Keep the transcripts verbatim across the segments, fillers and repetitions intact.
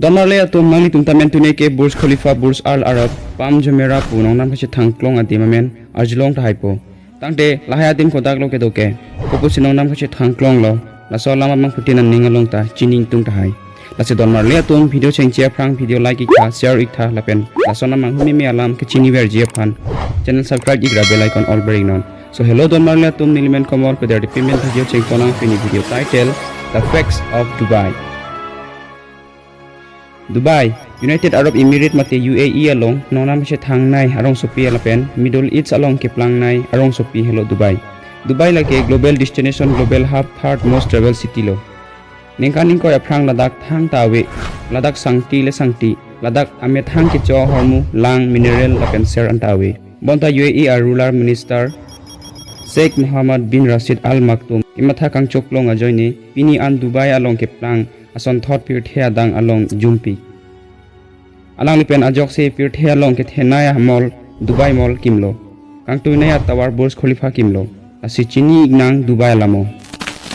Donmarli atum, nanglitum ta men tune ke Burj Khalifa, Burj Al Arab, Palm Jumeirah pu nongnam kachethang klong adim amen arjulong tahai po. Tangte lahai adim kodak lo kedo ke? Kopusi nongnam kachethang klong lo? Laso alam abangphutin aning along ta chini ingtung tahai. Lasi donmarli atum, video chengche aphrang video like iktha, share iktha lapen laso alam manghumeme alam kechini verji aphan channel subscribe ikra bell icon all ber iknon. So hello donmarli atum, neli men Komol, peder di pimen video chengpon nang. Pini video title The Facts of Dubai. Dubai, United Arab Emirates mate U A E along nongnam chethangnei arongsopi lapen Middle East along keplangnei arongsopi helo Dubai. Dubai lake global destination, global hub, third most travel city lo. Ningkan ingkoi aphrang ladak thangta ave, ladak sangti le sangti, ladak amethang kecho ahormu, lang, mineral lapen ser anta ave. Bonta U A E a ruler minister Sheikh Mohammed bin Rashid Al Maktoum kematha kangchoklong ajoine pini an Dubai along keplang asonthot pirthe adang along jumpi. Alangli pen ajoksi pirthe along kethenei a mall, Dubai Mall kimlo. Kangtuinei a tower Burj Khalifa kimlo. Lasi chini iknang Dubai alamo.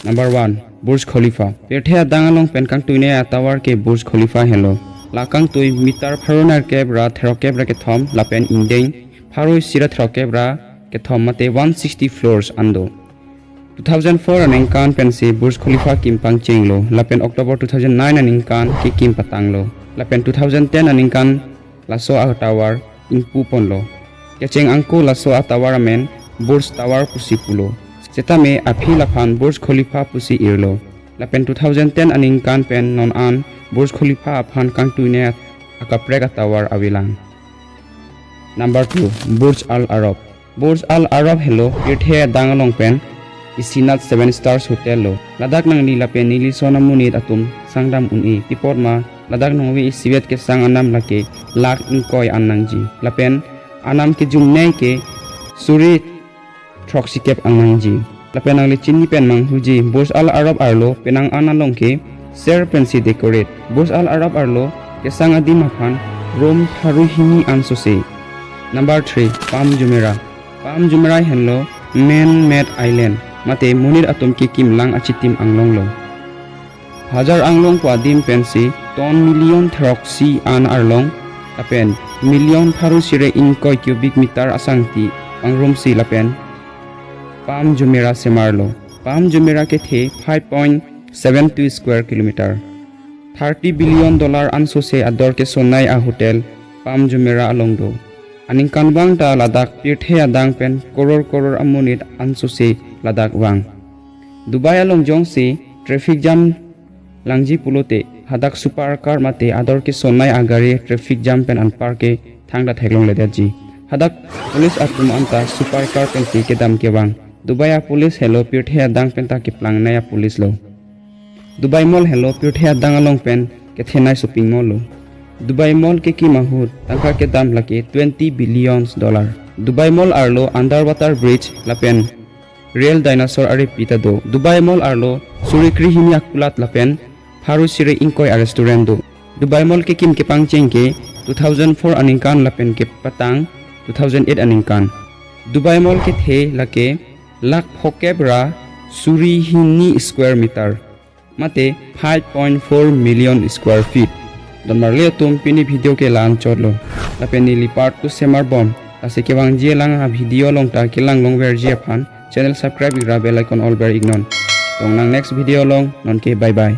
Number one, Burj Khalifa. Pirthe adang along pen kangtuinei a tower ke Burj Khalifa helo. La kangtui meter pharo nerkep ra therokep ra kethom lapen ingdeng pharo isi ra therokep ra kethom mate one sixty floors an do. Two thousand four aningkan pensi Burj Khalifa kim pangchenglo, lapen October two thousand nine aningkan kekim patanglo, lapen two thousand ten aningkan laso a tower ingpu ponlo. Kecheng angko laso a tower amen Burj Tower pusi pulo. Setame aphi laphan Burj Khalifa pusi irlo. Lapen two thousand ten aningkan pen non an Burj Khalifa aphan kangtuinei akaprek a tower avelang. Number two, Burj Al Arab. Burj Al Arab helo pirthe adang along pen isinat seven stars hotel lo. Ladak nangli lapen neli son amonit atum sangdam un-e. Pi apot ma, ladak nangve isivet kesang anam lake lakh ingkoi an nangji. Lapen anam kejumnei ke suri throksikep an nangji. Lapen nangli chini pen manghuji, Burj Al Arab arlo penang an along ke ser pensi decorate. Burj Al Arab arlo kesang adim aphan room pharo hini an sose. Number three, Palm Jumeirah. Palm Jumeirah henlo man-made island, mate monit atum kekimlang achitim anglong lo. Hajar anglong pu adim pensi ton million theroksi an arlong lapen million pharo isi ra ingkoi cubic meter asangti pangrumsi lapen Palm Jumeirah semarlo. Palm Jumeirah kethe five point seven two square kilometer. Thirty billion dollar an sose ador kesonei a hotel Palm Jumeirah along do. Aningkanvang ta ladak pirthe adang pen koror koror amonit an sose ladak vang. Dubai along jongsi traffic jam langji pulote, hadak supercar mate ador kesonei agari traffic jam pen anparke thangta theklongledetji. Hadak police atum anta supercar pensi kedam kevang. Dubai a police helo pirthe adang penta keplangnei a police lo. Dubai Mall helo pirthe adang along pen kethenei shopping mall lo. Dubai Mall kekim ahut tangka kedam lake twenty billions dollar. Dubai Mall arlo underwater bridge lapen real dinosaur arepi ta do. Dubai Mall arlo suri krehini akulat lapen pharo isi ra ingkoi a restaurant do. Dubai Mall kekim kepangcheng ke two thousand four aningkan lapen kepatang two thousand eight aningkan. Dubai Mall kethe lake lakh phokep ra suri hini square meter, mate five point four million square feet. Donmarli atum, pini video ke la-an chotlo. Lapen neli part two semarbom. Lasi kevangji alang a video along ta kelang longverji aphan channel subscribe ikra bell icon all ber iknon. Tongnang next video along, nonke bye bye.